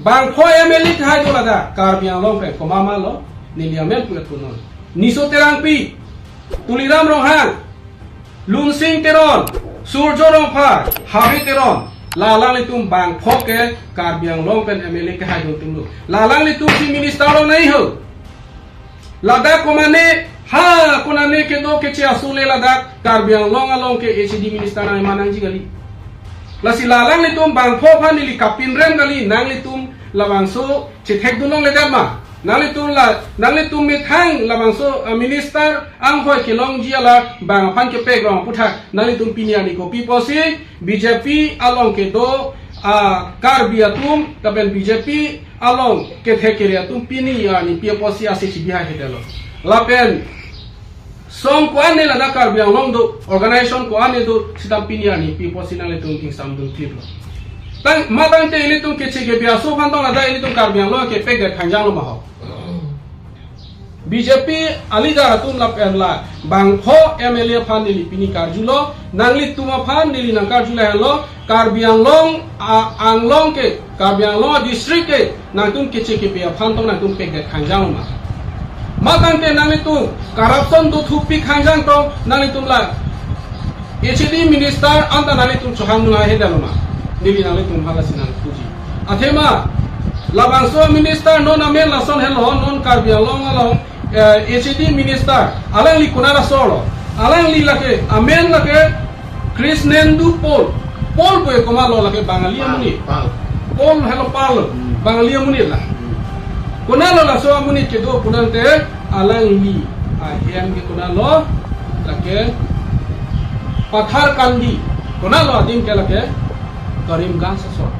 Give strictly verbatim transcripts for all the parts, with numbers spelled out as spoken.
Bangpho M L A kehai do ladak Karbi Anglong pen, komat ma lo, neli amen pu-et punon. Niso Terangpi, Tuliram Ronghang, Lunsing Teron, Surjo Rongphar, Habe Teron, la alanglitum bangpho ke Karbi Anglong pen M L A kehai do atum lo. La alanglitum si minister longnangji ho. Ladak komatne, ha, komatne kedo keche aso le ladak Karbi Anglong along ke H A D minister nangman nangji kali. Lasi la alanglitum bangpho aphan neli kapinrem kali, nanglitum labangso chethekdun longledet ma. Nanglitum la, nanglitum methang labangso, ah, minister anghoi kelongji ala bang aphan kepek rong aputhak nanglitum pini arni kopi pusi B J P along kedo, ah, Karbi atum, lapen B J P along kethek kere atum pini arni pi apotsi ase chibihai hetelo. Lapen song ko-an ne ladak Karbi Anglong do, organization ko-an ne do, seta pini arni pi apotsi nanglitum ingsamdun thiplo. Tang, matangte ilitum keche kebi aso aphan tong ladak ilitum Karbi Anglong kepek det khangjang lo ma ho. B J P a-leader atum lapen la bangpho M L A aphan neli pini karjulo, nanglitum aphan neli nangkarjulo helo, Karbi Anglong, a, Anglong ke, Karbi Anglong district ke nangtum keche kebi aphan tong nangtum pek det khangjang ma. Matangte nanglitum corruption dothupi khangjang tong nanglitum la H A D minister anta nanglitum chohang nunga he dalo ma. Neli nanglitum hala sinang puji. Athema labangso minister non amen lason helo, non Karbi Anglong along, eh, H A D minister, alangli konat asor lo. Alangli lake, amen lake Krishnendu Paul. Paul pu e komat lo lake Bangali amonit. Pal. Paul helo Pal. Hmm. Bangali amonit la. Hmm. Konat lo laso amonit kedo pu tangte alangli ahem ke konat lo lake Patharkandi. Konat lo adim ke lake Karimganj asor.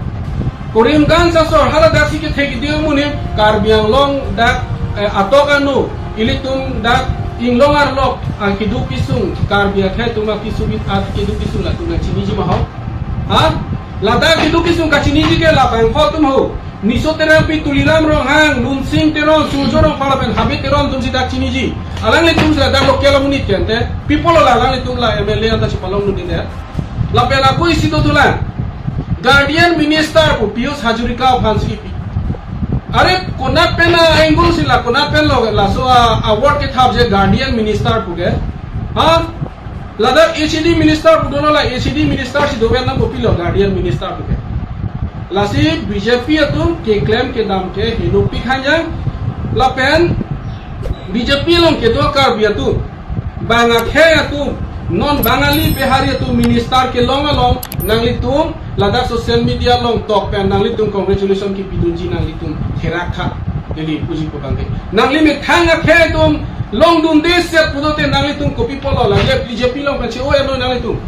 Karimganj asor hala daksi kethek kidi amonit Karbi Anglong dak, eh, atok anu ilitum dak inglong arlok akeduk kesung Karbi akhei atum akesung, akeduk kesung latum nangchiniji ma ho. Ha? Ladak akeduk kesung kachiniji ke labangpho atum ho. Niso Terangpi, Tuliram Ronghang, Lunsing Teron, Surjo Rongphar lapen Habe Teron atum si dak chiniji. Alanglitum si ladak local amonit ke ante. Pi apot lo la alanglitum la M L A anta chipalongdunde. Lapen ako isi dodulang. Guardian Minister pu Pijush Hazarika aphan si kipi. Are konat pen a-angle si la konat pen lo laso a-award kethap je Guardian Minister pu ke. Ha? Ladak H A D Minister pu dono la H A D Minister si doven nang kopilo Guardian Minister pu ke. Lasi B J P atum keklem kedam ke heno pikhanjang lapen B J P along kedo Karbi atum, bang akhei atum, non Bangali Bihari atum minister kelong along nanglitum ladak social media along tok pen nanglitum congratulation kipidunji nanglitum therak tha. Neli puji pu tangte nangli methang akhei atum longdunde set pulote nanglitum kopi apot lo la B J P along pen che-o-et noi nanglitum.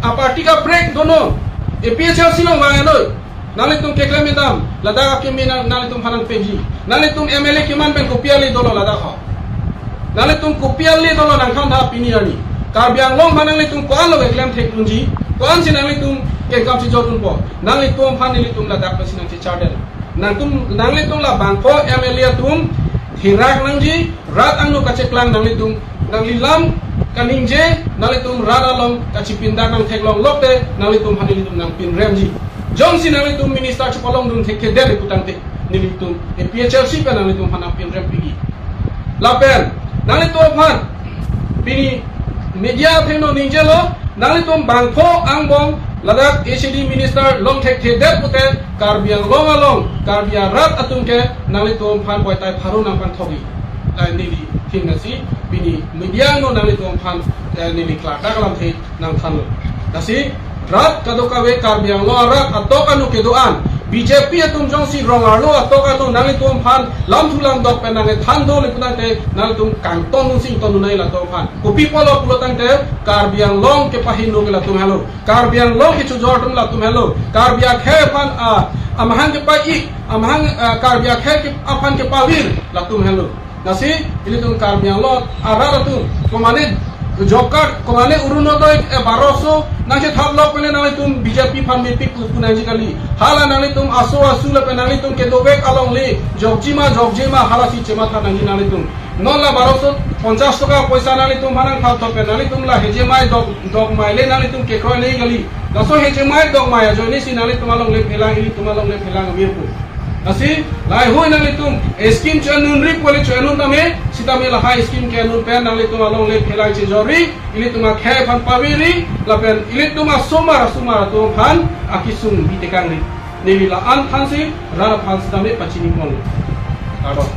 A-party ka break dono. A P H L C along vang noi. Nanglitum keklem kedam, ladak akimi nang, nanglitum aphan nangpeji. Nanglitum M L A keman pen kopi ale dolo ladak ho. Nanglitum kopi ale dolo nangkhan tha pini arni. Karbi Anglong aphan nanglitum ko-an lo keklem thekdunji, ko-an si nanglitum kengkam si jordunpo. Nanglitum aphan nelitum ladak pensi nangchechardet. Nangtum, nanglitum labangpho M L A atum therak nangji, rat angno kacheklang nanglitum, nangli lam kaningje, nanglitum rat along kachipindak nangtheklong lokte, nanglitum aphan nelitum nangpinremji. Jongsi nanglitum minister chipalongdun thekthedet pu tangte, nelitum A P H L C pen nanglitum aphan nangpinrem piji. Lapen nanglitum aphan pini media athengno ningjelo, nanglitum bangpho angbong ladak H A D minister long thekthedet pute Karbi Anglong along Karbi arat atum ke nanglitum aphan boitai pharo nangpangthokji. Ai neli thingnasi pini media angno nanglitum aphan, eh, neli klardak alamthe nangthanlo. Lasi rat kadokave Karbi Anglong arat atok anu kedo-an B J P atum jongsi rong arlo atok anu nanglitum aphan lamthu lamdok pen nangthan dole pu tangte nanglitum kangton nungsi ington nunai latum aphan. Kopi apot lo pulo tangte Karbi Anglong kepahingno ke latum helo. Karbi Anglong kechojor atum latum helo. Karbi akhei aphan, ah, amahang kepa-ik, amahang, ah, Karbi akhei ke, aphan kepavir latum helo. Lasi ilitum Karbi Anglong arat atum komatne job card, komatne Orunodoi, eh, baroso nangchethap lok pen nanglitum B J P aphan mepik pu nangji kali. Hala nanglitum aso asu lapen nanglitum kedovek along le jokji ma jokje ma halasi chematha nangji nanglitum. Non la baroso ponchas toka poisa nanglitum aphan nangthap thap pen nanglitum la hejemai dok, dokmai le nanglitum kekroi le kali. Laso hejemai dokmai ajoine si nanglitum along le phelang, ilitum along le phelang amirpo. Lasi lahai hui nanglitum scheme cho-en unri pu le cho-en un tame, sitame lahai scheme ke-en un pen nanglitum alongle phelai chejorri, ilitum akhei aphan paveri, lapen ilitum asomar asomar atum aphan akesung bitekangri. Neli la-an aphansi, rat aphan sitame pachini pon. Kardom.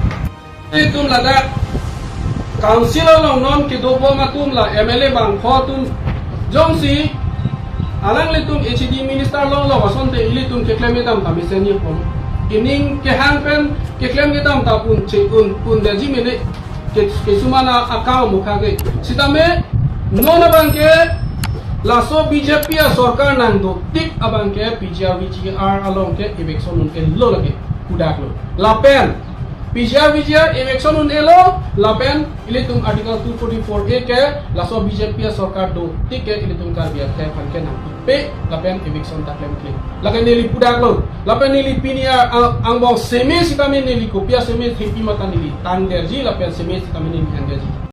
Ilitum ladak council along non kedobom atum la M L A bangpho atum jongsi alanglitum H A D minister longlo asonte ilitum keklem kedam ta mesen ye pon. Ining kehang pen keklem kedam ta un che un un daji mene ke kesuman a- akam mukha ke. Sitame non abang ke laso B J P asorkar nangdotik abang ke P G R V G R along ke eviction un-elo lake, pudaklo. Lapen P G R V G R eviction un-elo lapen ilitum Article two forty-four A ke laso B J P asorkar dotik ke ilitum Karbi akhei aphan ke nangpipe lapen eviction ta klemkle. Lake neli pudaklo. Lapen neli pini a- ang- angbong seme sitame neli kopi aseme thepi mata neli tangderji lapen seme sitame neli angderji.